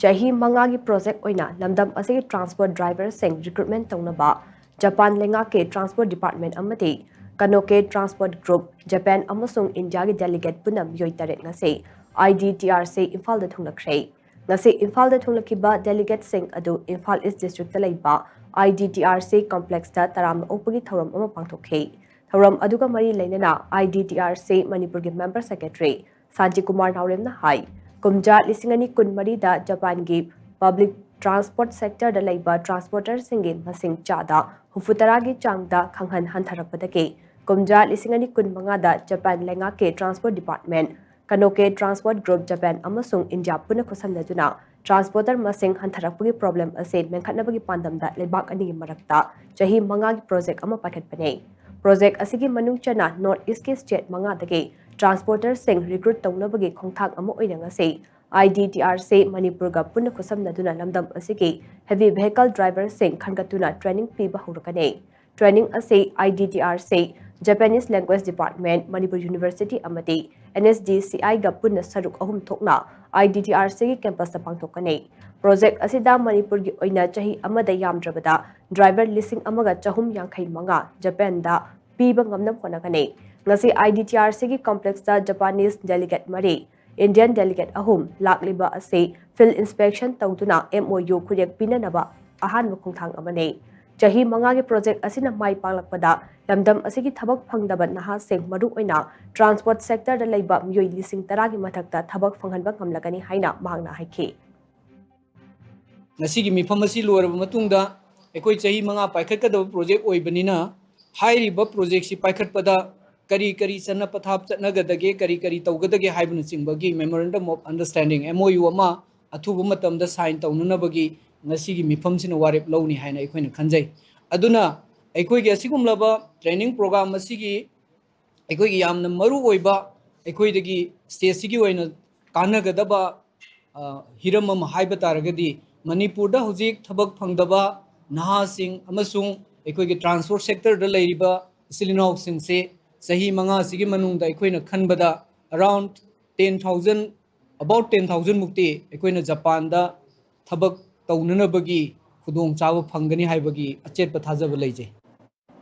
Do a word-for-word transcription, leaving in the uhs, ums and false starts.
ꯆꯍꯤ ꯃꯉꯥꯒꯤ ꯄ꯭ꯔꯣꯖꯦꯛ ꯑꯣꯏꯅ ꯂꯝꯗꯝ ꯑꯁꯤꯒꯤ ꯇ꯭ꯔꯥꯟꯁꯄꯣꯔꯠ ꯗ꯭ꯔꯥꯏꯚꯔꯁꯤꯡ ꯔꯤꯀ꯭ꯔꯨꯠꯃꯦꯟ ꯇꯧꯅꯕ ꯖꯄꯥꯟ ꯂꯩꯉꯥꯛꯀꯤ ꯇ꯭ꯔꯥꯟꯁꯄꯣꯔꯠ ꯗꯤꯄꯥꯔꯠꯃꯦꯟ ꯑꯃꯗꯤ ꯀꯅꯣꯀꯦ ꯇ꯭ꯔꯥꯟꯁꯄꯣꯔꯠ ꯒ꯭ꯔꯨꯞ, ꯖꯄꯥꯟ ꯑꯃꯁꯨꯡ ꯏꯟꯗꯤꯌꯥꯒꯤ ꯗꯦꯂꯤꯒꯦꯠ ꯄꯨꯟꯅ ꯃꯤꯑꯣꯏ ꯇꯔꯦꯠ ꯉꯁꯤ I D T R C ꯏꯝꯐꯥꯜꯗ ꯊꯨꯡꯂꯈ꯭ꯔꯦ꯫ ꯉꯁꯤ ꯏꯝꯐꯥꯜꯗ ꯊꯨꯡꯂꯈꯤꯕ ꯗꯦꯂꯤꯒꯦꯠꯁꯤꯡ ꯑꯗꯨ ꯏꯝꯐꯥꯜ ꯏꯁ ꯗꯤꯁꯇ꯭ꯔꯤꯛꯇ ꯂꯩꯕ I D T R C ꯀꯣꯝꯄ꯭ꯂꯦꯛꯁꯇ ꯇꯔꯥꯝꯅ ꯑꯣꯛꯄꯒꯤ ꯊꯧꯔꯝ ꯑꯃ ꯄꯥꯡꯊꯣꯛꯈꯤ꯫ ꯊꯧꯔꯝ ꯑꯗꯨꯒ ꯃꯔꯤ ꯂꯩꯅꯅ I D T R C ꯃꯅꯤꯄꯨꯔꯒꯤ ꯃꯦꯝꯕꯔ ꯁꯦꯀ꯭ꯔꯦꯇꯔꯤ ꯁꯥꯟꯇꯤ ꯀꯨꯃꯥꯔ ꯅꯥꯎꯔꯦꯝꯅ ꯍꯥꯏ, ꯀꯨꯝꯖꯥ ꯂꯤꯁꯤꯡ ꯑꯅꯤ ꯀꯨꯟꯃꯔꯤꯗ ꯖꯄꯥꯟꯒꯤ ꯄꯕ꯭ꯂꯤꯛ ꯇ꯭ꯔꯥꯟꯁꯄꯣꯔꯠ ꯁꯦꯛꯇꯔꯗ ꯂꯩꯕ ꯇ꯭ꯔꯥꯟꯁꯄꯣꯔꯇꯔꯁꯤꯡꯒꯤ ꯃꯁꯤꯡ ꯆꯥꯗ ꯍꯨꯝꯐꯨꯇꯔꯥꯒꯤ ꯆꯥꯡꯗ ꯈꯪꯍꯟ ꯍꯟꯊꯔꯛꯄꯗꯒꯤ ꯀꯨꯝꯖꯥ ꯂꯤꯁꯤꯡ ꯑꯅꯤ ꯀꯨꯟꯃꯉꯥꯗ ꯖꯄꯥꯟ ꯂꯩꯉꯥꯛꯀꯤ transport department, Konoike transport group Japan ꯑꯃꯁꯨꯡ ꯏꯟꯗꯤꯌꯥ ꯄꯨꯟꯅ ꯈꯨꯠꯁꯝꯅꯗꯨꯅ ꯇ꯭ꯔꯥꯟꯁꯄꯣꯔꯇꯔ ꯃꯁꯤꯡ ꯍꯟꯊꯔꯛꯄꯒꯤ ꯄ꯭ꯔꯣꯕ꯭ꯂꯦꯝ ꯑꯁꯤ ꯃꯦꯟꯈꯠꯅꯕꯒꯤ ꯄꯥꯟꯗꯝꯗ ꯂꯩꯕꯥꯛ ꯑꯅꯤꯒꯤ ꯃꯔꯛꯇ ꯆꯍꯤ ꯃꯉꯥꯒꯤ ꯄ꯭ꯔꯣꯖꯦꯛ ꯑꯃ ꯄꯥꯏꯈꯠꯄꯅꯤ꯫ ꯄ꯭ꯔꯣꯖꯦꯛ ꯑꯁꯤꯒꯤ ꯃꯅꯨꯡ ꯆꯟꯅ ꯅꯣꯔꯠ ꯏꯁꯀꯤ ꯁ꯭ꯇꯦꯠ ꯃꯉꯥꯗꯒꯤ ꯇ꯭ꯔꯥꯟꯁꯄꯣꯔꯇꯔꯁꯤꯡ ꯔꯤꯀ꯭ꯔꯨꯠ ꯇꯧꯅꯕꯒꯤ ꯈꯣꯡꯊꯥꯡ ꯑꯃ ꯑꯣꯏꯅ ꯉꯁꯤ I D T R C ꯃꯅꯤꯄꯨꯔꯒ ꯄꯨꯟꯅ ꯈꯨꯠꯁꯝꯅꯗꯨꯅ ꯂꯝꯗꯝ ꯑꯁꯤꯒꯤ ꯍꯦꯚꯤ ꯚꯦꯍꯤꯀꯜ ꯗ꯭ꯔꯥꯏꯚꯔꯁꯤꯡ ꯈꯟꯒꯠꯇꯨꯅ ꯇ꯭ꯔꯦꯅꯤꯡ ꯄꯤꯕ ꯍꯧꯔꯛꯀꯅꯤ꯫ ꯇ꯭ꯔꯦꯅꯤꯡ ꯑꯁꯤ I D T R C, Japanese language department, Manipur university ꯑꯃꯗꯤ ꯑꯦꯟ ꯑꯦꯁ ꯗꯤ ꯁꯤ ꯑꯥꯏꯒ ꯄꯨꯟꯅ ꯁꯔꯨꯛ ꯑꯍꯨꯝ ꯊꯣꯛꯅ ꯑꯥꯏ ꯗꯤ ꯇꯤ ꯑꯥꯔ ꯁꯤꯒꯤ ꯀꯦꯝꯄꯁꯇ ꯄꯥꯡꯊꯣꯛꯀꯅꯤ꯫ ꯄ꯭ꯔꯣꯖꯦꯛ ꯑꯁꯤꯗ ꯃꯅꯤꯄꯨꯔꯒꯤ ꯑꯣꯏꯅ ꯆꯍꯤ ꯑꯃꯗ ꯌꯥꯝꯗ꯭ꯔꯕꯗ ꯗ꯭ꯔꯥꯏꯚꯔ ꯂꯤꯁꯤꯡ ꯑꯃꯒ ꯆꯍꯨꯝ ꯌꯥꯡꯈꯩ ꯃꯉꯥ ꯖꯄꯥꯟꯗ ꯄꯤꯕ ꯉꯝꯅꯕ ꯍꯣꯠꯅꯒꯅꯤ꯫ ꯉꯁꯤ ꯑꯥꯏ ꯗꯤ ꯇꯤ ꯑꯥꯔ ꯁꯤꯒꯤ ꯀꯣꯝꯄ꯭ꯂꯦꯛꯁꯇ ꯖꯄꯥꯅꯤꯁ ꯗꯦꯂꯤꯒꯦꯠ ꯃꯔꯤ, ꯏꯟꯗꯤꯌꯟ ꯗꯦꯂꯤꯒꯦꯠ ꯑꯍꯨꯝ ꯂꯥꯛꯂꯤꯕ ꯑꯁꯤ ꯐꯤꯜꯗ ꯏꯟꯁꯄꯦꯛꯁꯟ ꯇꯧꯗꯨꯅ ꯑꯦꯝ ꯑꯣ ꯌꯨ ꯈꯨꯠꯌꯦꯛ ꯄꯤꯅꯅꯕ ꯑꯍꯥꯟꯕ ꯈꯣꯡꯊꯥꯡ ꯑꯃꯅꯤ꯫ ꯆꯍꯤ ꯃꯉꯥꯒꯤ ꯄ꯭ꯔꯣꯖꯦꯛ ꯑꯁꯤꯅ ꯃꯥꯏ ꯄꯥꯛꯂꯛꯄꯗ ꯂꯝꯗꯝ ꯑꯁꯤꯒꯤ ꯊꯕꯛ ꯐꯪꯗꯕ ꯅꯍꯥꯁꯤꯡ, ꯃꯔꯨꯑꯣꯏꯅ ꯇ꯭ꯔꯥꯟꯁꯄꯣꯔꯠ ꯁꯦꯛꯇꯔꯗ ꯂꯩꯕ ꯃꯤꯑꯣꯏ ꯂꯤꯁꯤꯡ ꯇꯔꯥꯒꯤ ꯃꯊꯛꯇ ꯊꯕꯛ ꯐꯪꯍꯟꯕ ꯉꯝꯂꯒꯅꯤ ꯍꯥꯏꯅ ꯃꯍꯥꯛꯅ ꯍꯥꯏꯈꯤ꯫ ꯉꯁꯤꯒꯤ ꯃꯤꯐꯝ ꯑꯁꯤ ꯂꯣꯏꯔꯕ ꯃꯇꯨꯡꯗ ꯑꯩꯈꯣꯏ ꯆꯍꯤ ꯃꯉꯥ ꯄꯥꯏꯈꯠꯀꯗꯕ ꯄ꯭ꯔꯣꯖꯦꯛ ꯑꯣꯏꯕꯅꯤꯅ, ꯍꯥꯏꯔꯤꯕ ꯄ꯭ꯔꯣꯖꯦꯛꯁꯤ ꯄꯥꯏꯈꯠꯄꯗ ꯀꯔꯤ ꯀꯔꯤ ꯆꯠꯅ ꯄꯊꯥꯞ ꯆꯠꯅꯒꯗꯒꯦ, ꯀꯔꯤ ꯀꯔꯤ ꯇꯧꯒꯗꯒꯦ ꯍꯥꯏꯕꯅꯆꯤꯡꯕꯒꯤ Memorandum of Understanding, M O U, ꯑꯃ ꯑꯊꯨꯕ ꯃꯇꯝꯗ ꯁꯥꯏꯟ ꯇꯧꯅꯅꯕꯒꯤ ꯉꯁꯤꯒꯤ ꯃꯤꯐꯝꯁꯤꯅ ꯋꯥꯔꯦꯞ ꯂꯧꯅꯤ ꯍꯥꯏꯅ ꯑꯩꯈꯣꯏꯅ ꯈꯟꯖꯩ꯫ ꯑꯗꯨꯅ ꯑꯩꯈꯣꯏꯒꯤ ꯑꯁꯤꯒꯨꯝꯂꯕ ꯇ꯭ꯔꯦꯅꯤꯡ ꯄ꯭ꯔꯣꯒ꯭ꯔꯥꯝ ꯑꯁꯤꯒꯤ ꯑꯩꯈꯣꯏꯒꯤ ꯌꯥꯝꯅ ꯃꯔꯨ ꯑꯣꯏꯕ, ꯑꯩꯈꯣꯏꯗꯒꯤ ꯁ꯭ꯇꯦꯠꯁꯤꯒꯤ ꯑꯣꯏꯅ ꯀꯥꯟꯅꯒꯗꯕ, ꯑ, ꯍꯤꯔꯝ ꯑꯃ ꯍꯥꯏꯕ ꯇꯥꯔꯒꯗꯤ, ꯃꯅꯤꯄꯨꯔꯗ ꯍꯧꯖꯤꯛ ꯊꯕꯛ ꯐꯪꯗꯕ ꯅꯍꯥꯁꯤꯡ ꯑꯃꯁꯨꯡ ꯑꯩꯈꯣꯏꯒꯤ ꯇ꯭ꯔꯥꯟꯁꯄꯣꯔꯠ ꯁꯦꯛꯇꯔꯗ ꯂꯩꯔꯤꯕ ꯏꯆꯤꯜ ꯏꯅꯥꯎꯁꯤꯡꯁꯦ ꯆꯍꯤ ꯃꯉꯥꯁꯤꯒꯤ ꯃꯅꯨꯡꯗ ꯑꯩꯈꯣꯏꯅ ꯈꯟꯕꯗ around ten thousand about ten thousand ꯃꯨꯛꯇꯤ ꯑꯩꯈꯣꯏꯅ ꯖꯄꯥꯟꯗ ꯊꯕꯛ ꯇꯧꯅꯅꯕꯒꯤ ꯈꯨꯗꯣꯡꯆꯥꯕ ꯐꯪꯒꯅꯤ ꯍꯥꯏꯕꯒꯤ ꯑꯆꯦꯠꯄ ꯊꯥꯖꯕ ꯂꯩꯖꯩ꯫